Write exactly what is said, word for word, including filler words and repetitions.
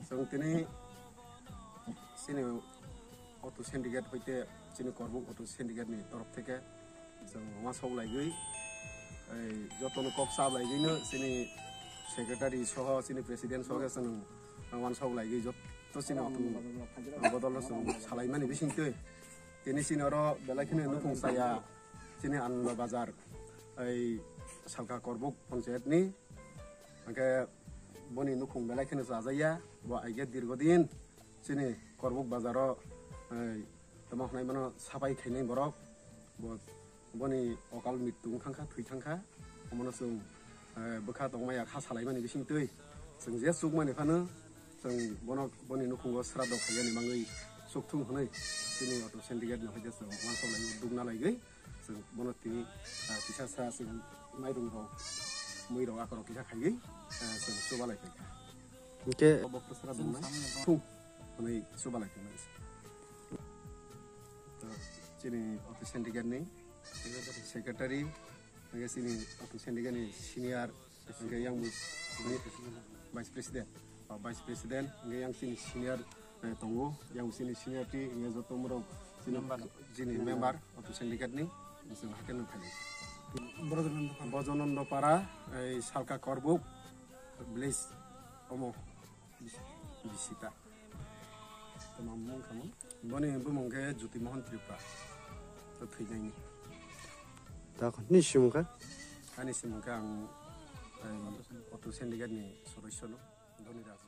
Chwng tini chini auto syndicate hoite chini Korbuk auto syndicate ni torof theke chwng uansuk laigwi, ei, jotono kok cha laigwino chini secretary soho chini president soho khe chwng uansuk laigwi jotto chini auto bodolno chwng salaimani bisingtwi tini chini oro belai kheno nukhung chaya chini Ananda Bazar, ei, Salka Korbuk panchayat ni. Hwnkhe boni nukhung belai kheno chajakya, bo aige dirgodin chini Korbuk bazaro, eh, tamo hwnwi mano sapai khainai borok. Bo, boni okal mrityu wng thangkha, thwi thangkha. Omono chwng, eh, bwkha tongmaya kha salaimani bisingtwi chwng je chukmani phano chwng bono, boni nukhungo sraddho khaiyani mangwi chukthung hwnwi chini auto syndicate ni hoite chwng uansuk laigwi, dukna laigwi. Chwng bono tini, ah, kisa sa chwng mairum rok, mui rok akorok kisa khaiwi, ah, chwng chuba lai phaikha. Hwnkhe bo kwchwra dongmani thung hwnwi chuba lai phaimani. To chini auto syndicate ni secretary, hwnkhe chini auto syndicate ni senior, hwnkhe yang bo vice president, ah, vice president, hwnkhe yang chini senior, eh, tongo, yang chini senior ti, hwnkhe joto borok chini, chini member auto syndicate ni, chwng hakhe nung thani. Bojonondopara, ei Salka Korbuk village omo bisita. Tamo mung kamo? Boni bumung khe Jyoti Mohan Tripura. To thwinaini. Ta ni simung kha? Ani simung khe ang, ei, auto syndicate ni sodosyo no, Dhoni Raj.